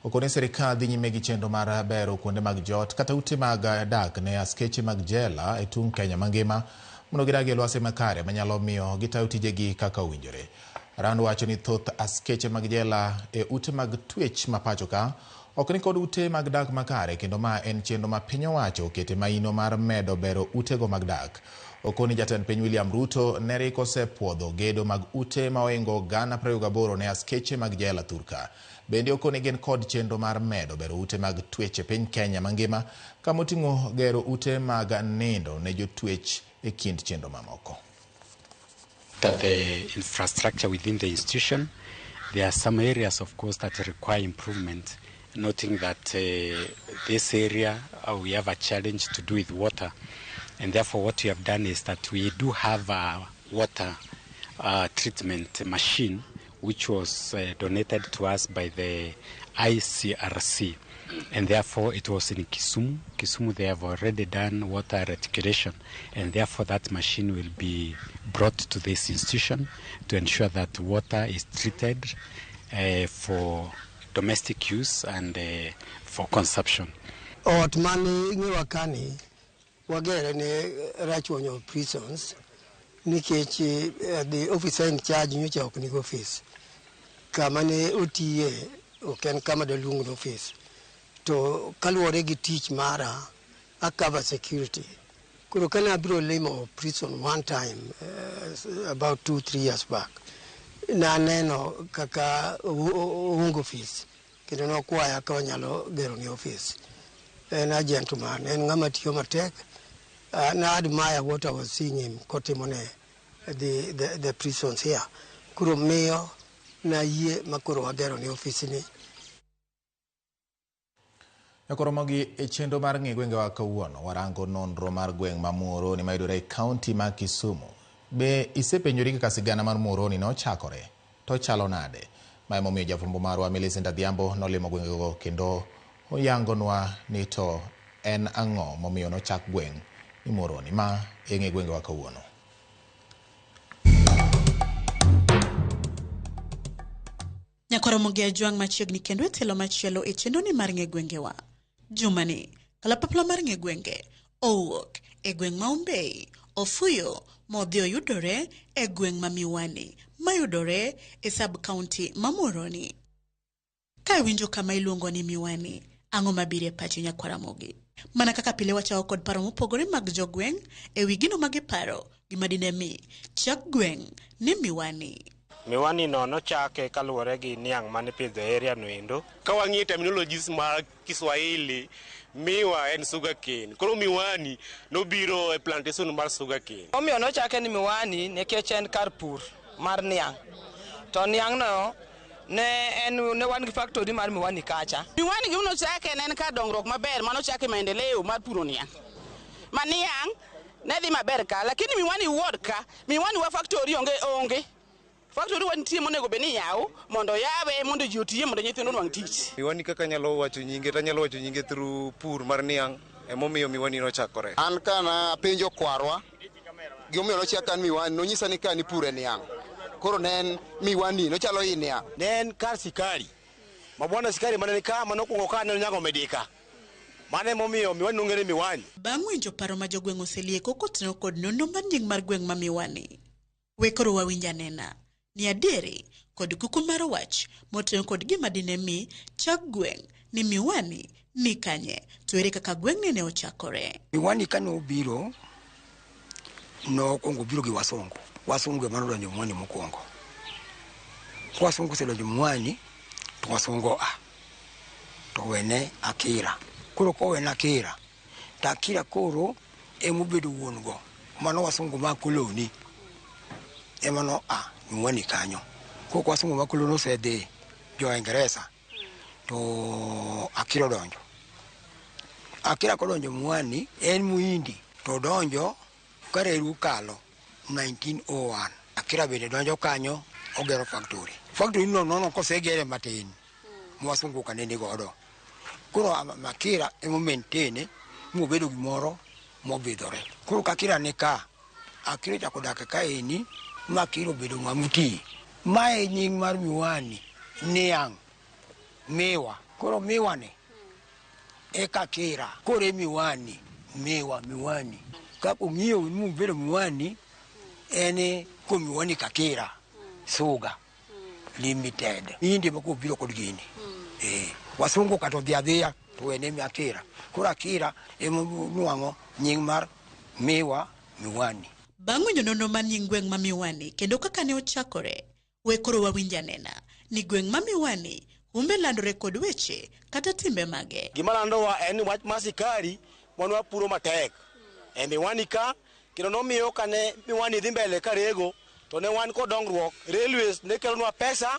okone sirikal dhi nyime gi chenro mar bero kuonde mag jot kata ute mag dak ne askeche mag jela e tung' Kenya mangima mondo gidag e lwasi makare manyalo miyo gitayo tijegi kaka owinjore. Arandu wacho ni thoth askeche mag jela e ute mag twech ma pacho ka ok ni kod ute mag dak makare kendo ma en chenro ma piny owacho okete maino mar medo bero utego mag dak. Okoni jatend piny William Ruto ne rik osepuodho gedo mag ute ma ohingo 28,000 ne askeche mag jela thurka. Bende okoni gin kod chenro mar medo bero ute mag twech e piny Kenya mangima kamoting'o gero ute mag nindo ne jotwech e kind chenro mamoko. That the infrastructure within the institution, there are some areas of course that require improvement, noting that this area we have a challenge to do with water, and therefore what we have done is that we do have a water treatment machine which was donated to us by the ICRC, and therefore it was in Kisumu. Kisumu they have already done water reticulation, and therefore that machine will be brought to this institution to ensure that water is treated for domestic use and for consumption. Ot mane ng'iwa kani wagere ne Rachuonyo prisons nikech the officer in charge nyocha ok nigi office. Kama ne otiye ok en kama daluong ni office. To kaluwore gi tich mara, a cover security. Koro kane abiro limo prison one time, about 2-3 years back, naneno kaka oonge office kendo nokwaya ka wanyalo gero ni office. En a gentleman, en ng'ama tiyo matek. Na admire what I was seeing him kotimo ne the prisons here. Koro miyo nayie makoro wagero ni office ni. Nyakoromogi e chenro mar ng'e gwengewa kawuono warango nonro mar gweng' ma Muhoroni mayudore e kaunti ma Kisumu. Be isepenjori kaka sigana mar Muhoroni nochakore? To chalo nade? Ma emomiyo jafwambo marwa Millicent Adhiambo nolimo gwengego kendo oyangonwa ni to en ang'o momiyo nochak gweng' ni Muhoroni. Ma e ng'e gwengewa kawuono. Nyakoromogi ajwang' machiegni kendo e tielo machielo e chenro ni mar ng'e gwengewa. Jumani, kalapapla mar ng'e gwenge owuok e gweng' ma Ombei, Ofuyo modhi oyudore e gweng' ma Miwani mayudore e sub county ma Muhoroni. Ka iwinjo kama iluongo ni Miwani, ang'o mabiro e pachi Nyakwaramogi? Mana kaka pile wachako kod paro mopogore mag jogweng' e wi gino ma giparo gima dine mi chak gweng' ni Miwani. Miwani no nochake kaluwore gi niang' mane ipidho e area no endo. Ka wang'iyo terminologies mar Kiswahili, miwa en sugarcane. Koro miwani nobiro e plantation mar sugarcane. Omiyo nochake ni Miwani nikech en kar pur mar niang'. To niang' no ne en ne wan gi factory mar Miwani kacha. Miwani gima nochake ne en kar dongruok maber manochake maendeleo mar puro niang'. Ma niang' ne dhi maber ka, lakini Miwani ward ka, Miwani wa factory onge. Factory wantie monego bed ni yaw mondo yawe mondo ji otiye mondo nyithindo onwang' tich. Miwani kaka anyalo wacho nyinge to anyalo wacho nyinge through pur mar niang' emomiyo Miwani nochakore. An kana penjo kwarwa gimomiyo nochak an Miwani, nonyisa ni ka nipure niang'. Koro ne en Miwani, nochalo i niang'. Ne en kar sikari. Mabwana sikari mane ni ka manokwongo ka ne onyago medika. Mano emomiyo Miwani nong'ere Miwani. Bang' winjo paro ma jogweng' oselieko kotenore kod nonro mar nying mar gweng' ma Miwani, we koro wawinj anena ni adieri kod kuku mar wach motenore kod gima dine mi chak gweng' ni Miwani ni kanye to ere kaka gweng'ni ne ochakore. Miwani kane obiro, nokwongo obiro gi wasungu. Wasungu ema nodonjo Miwani mokwongo. Ka wasungu osedonjo Miwani, to wasungu oa. To wene Akira. Koro kowene Akira, to Akira koro emobedo wuon go. Mano wasungu ma koloni ema noa Miwani kanyo. Koro ka wasungu ma koloni osedhi jo Ingeresa, to Akira odonjo. Akira kodonjo Miwani, en Muhindi, to odonjo ka reru okalo 1901. Akira bende donjo kanyo, ogero factory. Factory no nono kosegere matin, ma wasungu ka ne ni godo. Koro Akira ema maintain mobedo gimoro mobidhore. Koro ka Akira ni ka, Akira ochako dak kaeni, ma Akira obedo ng'ama oti. Mae nying mar Miwani, niang', miwa. Koro miwa ni eka Akira. Koro e Miwani, miwa, Miwani. Kaka ong'iyo mobedo Miwani, en ko Miwani Kakira, Sugar Limited. Indi ema kobiro kod gini. Wasungu kata odhi adhiya to wene Akira. Koro Akira ema nwang'o nying mar miwa Miwani. Bang' winjo nonro mar nying gweng' ma Miwani kendo kaka ne ochakore, we koro wawinj anena ni gweng' ma Miwani humbe landore kod weche kata timbe mage. Gima landowa en ni wach mar sikari wan wapuro matek e Miwani ka kendo nomiyo kane Miwani dhi mbele ka rego to ne wan kod dongruok. Railways ne kelonwa pesa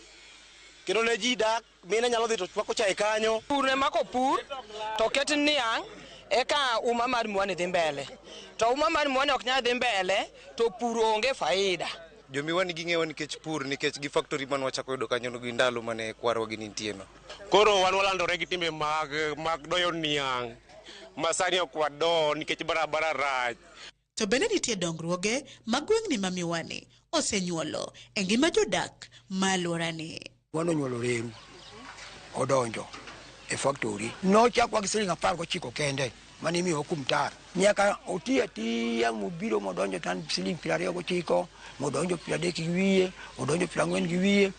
kendo ne ji dak mine nyalo dhi to chwako chae kanyo. Pur ne mako pur to ket niang' eka uma mar Miwani dhi mbele. To uma mar Miwani ok nyal dhi mbele to pur onge faida. Jo Miwani ging'ewa nikech pur, nikech gi factory mane wachako yudo kanyo gi ndalo mane kwarwa gi nitie no. Koro wan walandore gi timbe mag doyo niang' ma sani ok wado nikech barabara rach. To bende nitie dongruoge ma gweng'ni ma Miwani osenyuolo e ngima jodak ma alworani. Wan onyuolo reru, odonjo e factory. Nochakwa gi siling 19 kende mane imiyowa kuom tar. Nyaka oti atiya mobiro modonjo tan siling 29, modonjo 30 gi wiye, odonjo 40 gi wiye.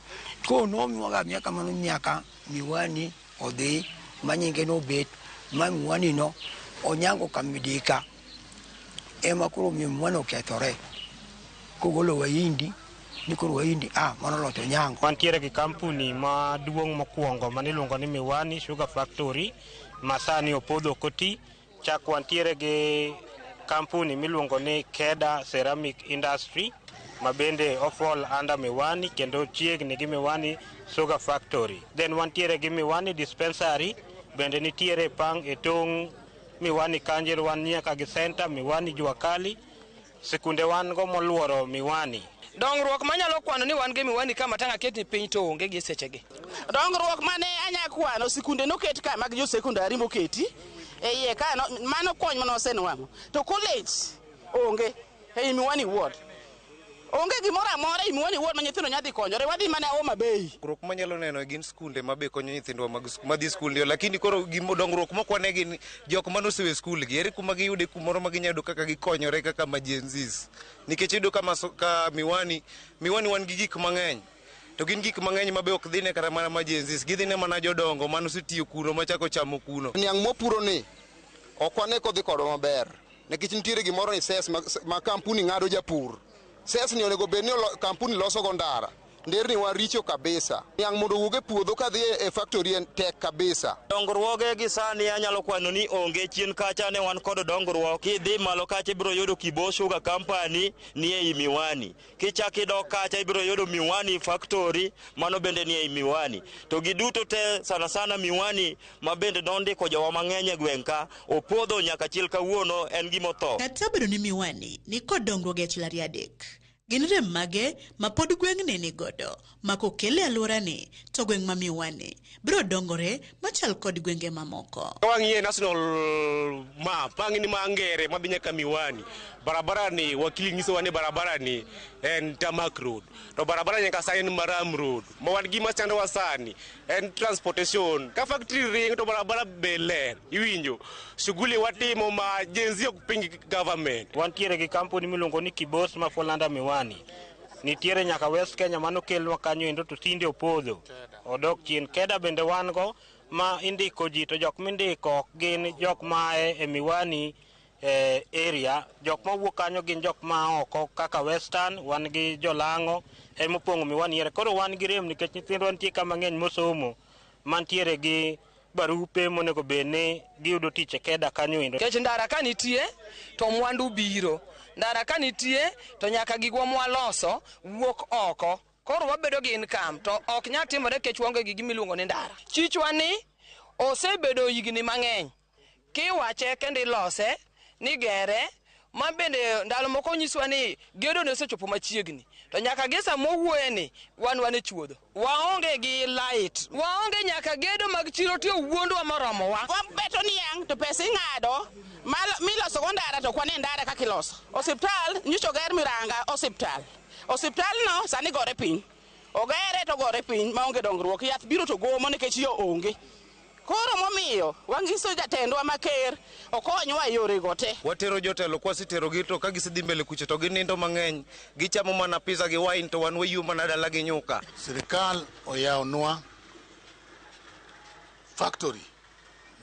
Koro nomiwaga amiya kamano nyaka Miwani odhi ma nyinge nobet ma Miwani no onyango kamidika ema koro omiyo Miwani okethore. Kogolo Wahindi ni koro Wahindi mano locho nyango. Wantiere gi kampuni maduong' mokwongo maniluongo ni Miwani Sugar Factory ma sani opodho ok oti. Chak wantiere gi kampuni miluongo ni Keda Ceramic Industry ma bende ofall under Miwani kendo chiegni gi Miwani Sugar Factory. Then wantiere gi Miwani Dispensary bende nitiere pang e tong' Miwani kanyo wan nyaka gi center Miwani Jua Kali. Sikunde wan go moluoro Miwani. Dongruok manyalo kwano ni wan gi Miwani ka matanga aketni piny to onge gi sechegi. Dongruok mane anya kwano sikunde noket ka mag jo sekondari moketi e iye ka no, mano kony mane wasenwang'o. To college onge ei Miwani ward. Onge gimoro amora ei Miwani ward ma nyithindo nyadhi konyore, wadhi mana Homa Bay. Dongruok manyalo neno gin skunde ma be konyo nyithindwa mag madhi skul ndio, lakini koro gimo dongruok mok wane gin jok mane osewe skul gi ere kuma giyude kumoro ma ginyalo yudo kaka gikonyore kaka ma Gen Zs. Nikech iyudo ka, ka Miwani, Miwani wan gi gik mang'eny to gin gik mang'eny ma be ok dhine kata mana ma Gen Zs, gidhine mana jodongo mane osetiyo kuno machako chamo kuno. Niang' mwapuro ni ok wane kodhi kodwa maber nikech nitiere gimoro ni cess ma kampuni ng'ado japur. Cess ni onego bed ni kampuni loso go ndara. Nderni wa richo kabisa. Niang' mondo owuog e puodho kadhi e factory en tek kabisa. Dongruoge gi sani anyalo kwano ni onge. Chien kacha ne wan kod dongruok. Kidhi malo kacha ibiro yudo Kibo Sugar Company ni ei Miwani. Kichak idok kacha ibiro yudo Miwani Factory, mano bende ni ei Miwani. To giduto te sana sana Miwani ma bende nondiko jowa mang'eny e gweng' ka opodho nyaka chil kawuono en gima otho. Kata obedo ni Miwani ni kod dongruoge achiel ariyo adek, gin rem mage ma pod gweng'ni ni godo ma kokel e alworani to gweng' ma Miwani biro dongore machal kod gwenge mamoko. Ka wang'iye national map, wang'i ni ma ngere madhi nyaka Miwani. Barabara ni wakili nyisowa ni barabara ni en tarmac road. To barabara nyaka sani en murram road. Ma wan gima chandowa sani en transportation. Ka factory ringo to barabara be ler. Iwinjo? Shughuli watimo ma Gen Z ok ping government. Wantiere gi kampuni miluongo ni Kibos ma fall under Miwani. Nitiere nyaka West Kenya manokelnwa kanyo endo to tinde opodho. Odok chien. Keda bende wan go ma indiko ji to jok mindiko ok gin jok ma e Miwani area. Jok mawuok kanyo gin jok ma oko kaka Western, wan gi Jolang'o emopong'o Miwani area. Koro wan gi rem nikech nyithindwa nitie ka mang'eny mosomo mantiere gi barupe monego bed ni giyudo tich e KEDA kanyo endo. Nikech ndara ka nitie to mwandu biro, ndara ka nitie to nyaka gigwa mwaloso wuok oko. Koro wabedo gi income to ok nyal timore nikech waonge gi gima iluongo ni ndara. Chichwa ni osebedo higni mang'eny kiwache kendo ilose ni gere ma bende ndalo moko nyiswa ni gedo ne osechopo machiegni to nyaka gi sama owuoye ni wan e chuodho, waonge gi light, waonge nyaka gedo mag chiro tiyo wuondwa moromowa. Wabeto niang' to pesa ing'ado miloso go ndara to ok wane ndara kaka iloso. Osiptal nyocha oger Miranga osiptal. Osiptal no sani gore piny. Ogere to gore piny maonge dongruok. Yath biro to gomo nikech yo onge. Koro momiyo wanyiso jatendwa ma ker okonywa e yorego te. Watero jotelo kwaseterogi to ka gisedhi mbele kucho to ginindo mang'eny, gichamo mana pizza gi wine to wan wayuo mana dala gi nyuka. Sirikal oyawonwa factory,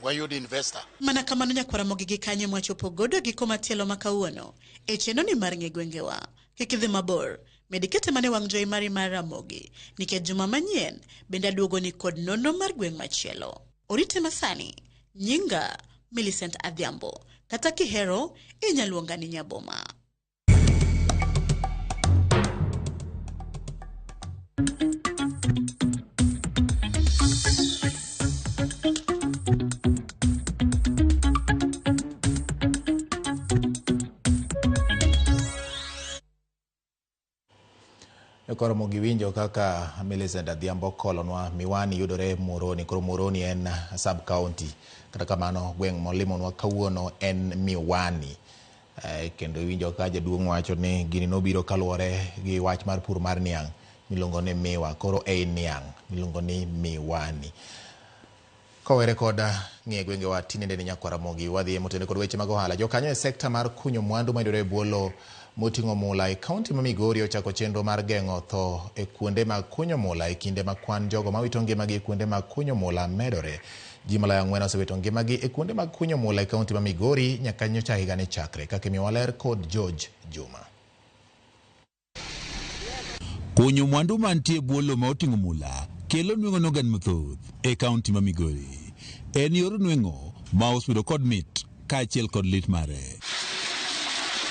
wayud investor. Mana kamano nyakwara Ramogi gi kanye mwachopo godo giko matielo ma kawuono e chenro ni mar ng'e gwengewa. Kik idhi mabor, med kete mane wang' jowi mari mar Ramogi nikech juma manyien bende aduogo ni kod nonro mar gweng' machielo. Orite masani, nyinga Millicent Adhiambo, kata kihero inyalo luonga ni Nyaboma. Koro giwinjo kaka Millicent Adhiambo kolonwa Miwani yudore Muhoroni. Koro Muhoroni en sub county. Kata kamano gweng' molimonwa kawuono en Miwani. Kendo iwinjo ka jaduong' wacho ni gini nobiro kaluwore gi wach mar pur mar niang' miluongo ni miwa. Koro ei niang' miluongo ni Miwani. Kowere kod ng'iyo gwengewa tinende ni nyakwar Ramogi wadhi motene kod weche mag ohala. Jokanyo e sekta mar kunyo mwandu mayudore e bwo lowo moting'o mula e kaunti ma Migori ochako chenro mar geng'o tho e kuonde mag kunyo mula e kinde ma kwan jogo mawito ngimagi e kuonde mag kunyo mula medore. Ji maloyo 4 osewito ngimagi e kuonde mag kunyo mula e kaunti ma Migori nyaka nyocha higani chakre. Kaka imiyowa ler kod George Juma. Kunyo mwandu mantie e bwo lowo ma oting'o mula kelo nweng'o ne oganda mathoth e kaunti ma Migori. En yor nweng'o ma osebedo kod mit kaachiel kod lit mare.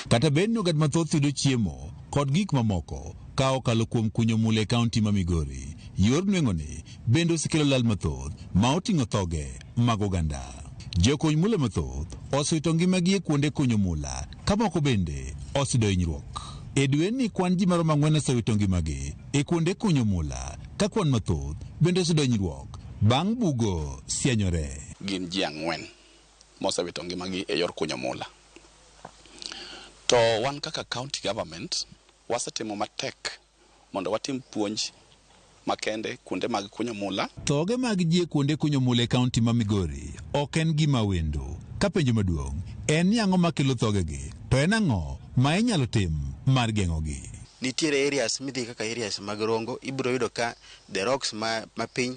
Kata bed ni oganda mathoth yudo chiemo kod gik mamoko ka okalo kuom kunyo mula e kaunti ma Migori, yor nweng'oni bende osekelo lal mathoth ma oting'o thoge mag oganda. Jokuny mula mathoth osewito ngimagi e kuonde kunyo mula ka moko bende oseyudo hinyruok. E dweni kwan ji maromo 4 osewito ngimagi e kuonde kunyo mula ka kwan mathoth bende oseyudo hinyruok bang' bugo sianyore. Gin ji 4 mosewito ngimagi e yor kunyo mula. To wan kaka county government wasetimo matek mondo watim puonj makende kuonde mag kunyo mula. Thoge mag ji e kuonde kunyo mula e kaunti ma Migori ok en gima wendo. Ka penjo maduong' en ni ang'o makelo thogegi to en ang'o ma inyalo tim mar geng'ogi. Nitiere areas midhi kaka areas mag Rongo, ibiro yudo ka the rocks ma piny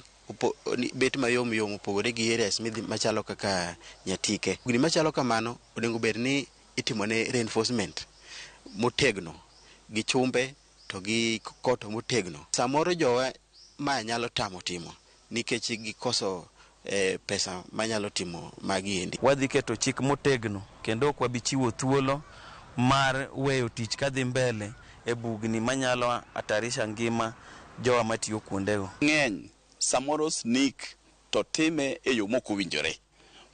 bet mayom yom opogore gi areas midhi machalo kaka Nyatike. Gini machalo kamano onego bed ni itimone reinforcement motegno gi chumbe to gi koto motegno. Samoro jowa ma nyalo tamo timo nikech gikoso pesa manyalo timo magi endi. Wadhi keto chik motegno kendo ok wabi chiwo thuolo mar weyo tich kadhi mbele e bugni manyalo hatarisha ngima jowa matiyo kuondego. Ng'eny samoro sneak to time e yo mok owinjore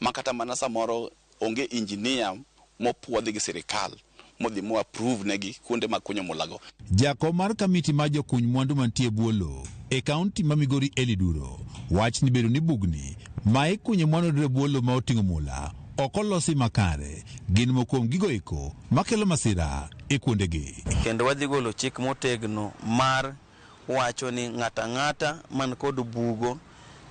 ma kata mana samoro onge engineer mopuodhi gi sirikal modhi mo approve negi kuonde mag kunyo mulago. Jakom mar kamiti mar jokuny mwandu mantie e bwo lowo e kaunti ma Migori Eli Duro wach ni bedo ni bugni ma ikunyo mwandu yudore e bwo lowo ma oting'o mula ok olosi makare gin moko kuom gigo eko makelo masira e kuondegi. Kendo wadhi golo chik motegno mar wacho ni ng'ato ang'ata man kod bugo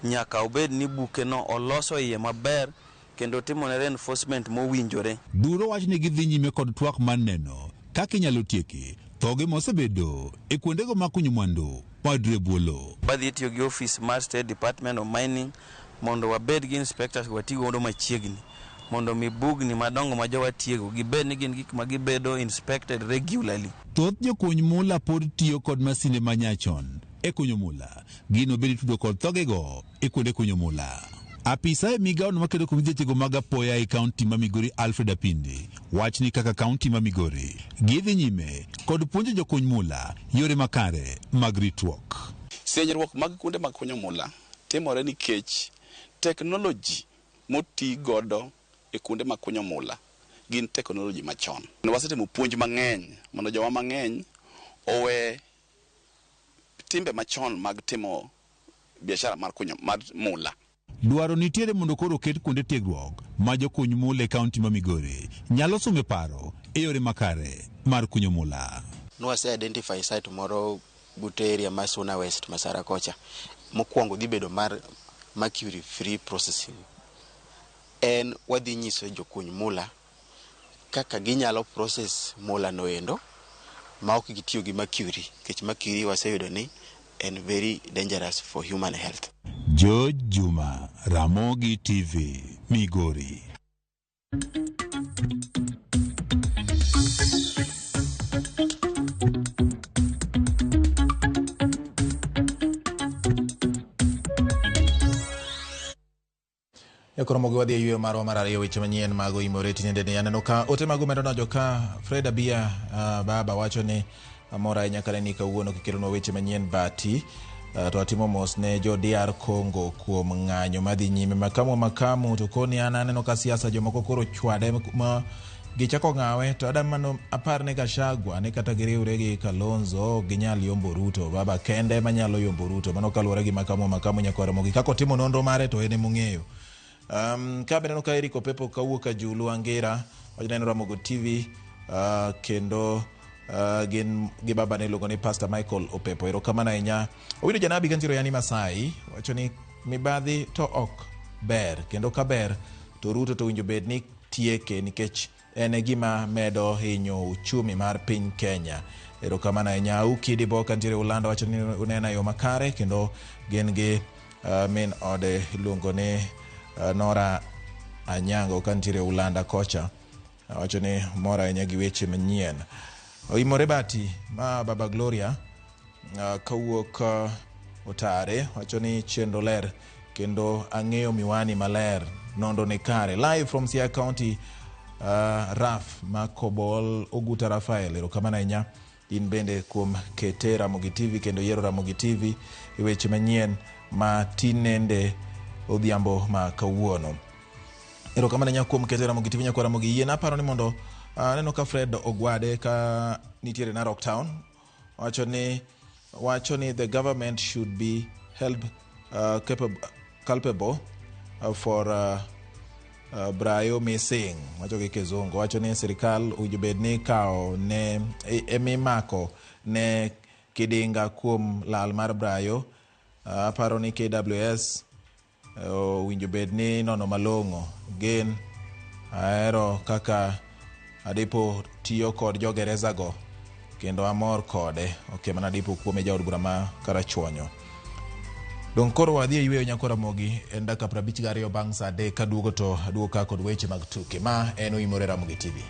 nyaka obed ni bukeno oloso iye maber kendo timone reinforcement mowinjore. Duro wach ni gidhi nyime kod twak mar neno kaka inyalo tieki thoge mosebedo e kuondego mag kunyo mwandu mayudore e bwo lowo. Wadhi tiyo gi ofis mar State Department of Mining Mondo wabed gi inspectors wati godo machiegni mondo mi bugni madongo ma jowa tiego gibed ni gin gik ma gibedo inspected regularly. Thoth jokuny mula pod tiyo kod masinde ma nyachon e kunyo mula. Gino bende itudo kod thogego e kuonde kunyo mula. Apisa e migawono makedo kod midhiechego mag apoya e kaunti ma Migori Alfred Apindi wach ni kaka kaunti ma Migori gidhi nyime kod puonjo jokuny mula yore makare mag ritruok. Sienyruok mag kuonde mag kunyo mula timore nikech teknoloji moti godo e kuonde mag kunyo mula gin teknoloji machon. Wasetimo puonj mang'eny mondo jowa mang'eny owe timbe machon mag timo biashara mar kunyo mar mula. Dwaro nitiere mondo koro oket kuonde tiegruok ma jokuny mula e kaunti ma Migori nyalo some paro e yore makare mar kunyo mula. Nwase identify site moro but area ma Suna West Masara kocha. Mokwongo dhi bedo mar mercury free processing. En wadhi nyiso jokuny mula kaka ginyalo process mula noendo ma ok gitiyo gi mercury, nikech mercury waseyudo ni en very dangerous for human health. George Juma, Ramogi TV, Migori. Koro mogi wadhi e yweyo marwa mar ariyo weche manyien mag oimore tinende ni aneno ka ote mag omenda donjo ka Fred Abia baba wacho ni amor ahinya kane ni kawuono kikelonwa weche manyien bati to atimo mos ne jo DR Congo kuom ng'anyo madhi nyime makamu makamu to koni an aneno ka siasa jomoko koro chwade ma gichako ng'awe to adam mano apar ni Gachagua ni kata giriwre gi Kalonzo ok ginyal yombo Ruto baba kende manyalo yombo Ruto mano kaluwore gi makamu makamu nyakwar Ramogi kaka otimo nonro mare to en emong'eyo. Ka be aneno ka Eric Opepo kawuok Ajulu Angira wacho Ramogi TV kendo gin gi baba ne iluongo ni Pastor Michael Opepo. Erokamano ahinya. Owino Janabi kantiere Yani Masai wacho ni mibadhi to ok ber kendo ka ber to Ruto to winjo bed ni tieke nikech en e gima medo hinyo uchumi mar piny Kenya. Erokamano ahinya. Auki Dibo kantiere Ulanda wacho ni unena e yo makare kendo gin gi min ode iluongo ni Nora Anyango kantiere Ulanda kocha wacho ni mor ahinya gi weche manyien. Oimore Bati ma Baba Gloria kawuok Otare wacho ni chenro ler kendo ang'eyo miwani maler nondo ni kare. Live from Siaya County Raf Makobol Oguta Rafael erokamano ahinya in bende kuom kete Ramogi TV kendo yiero Ramogi TV e weche manyien ma tinende odhiambo ma kawuono. Erokamano ahinya kuom kete Ramogi TV nyakwar Ramogi yie naparo ni mondo aneno ka Fred Ogwade ka nitiere Narok Town wacho ni the government should be held culpable for Brayo missing wacho gi kizungu wacho ni sirikal owinjo bed ni ikawo ne emimako ne kidinga kuom lal mar Brayo. Aparo ni KWS owinjo bed ni nono malong'o gin ahero kaka Adipo tiyo kod jogereza go kendo amor kode. Ok mana Adipo kuome jaod bura ma Karachuonyo. Dong koro wadhi e yweyo nyakwar Ramogi en dakika 52 bang' saa 3 kaduogo to aduogo ka kod weche mag tuke. Ma en Oimore Ramogi TV.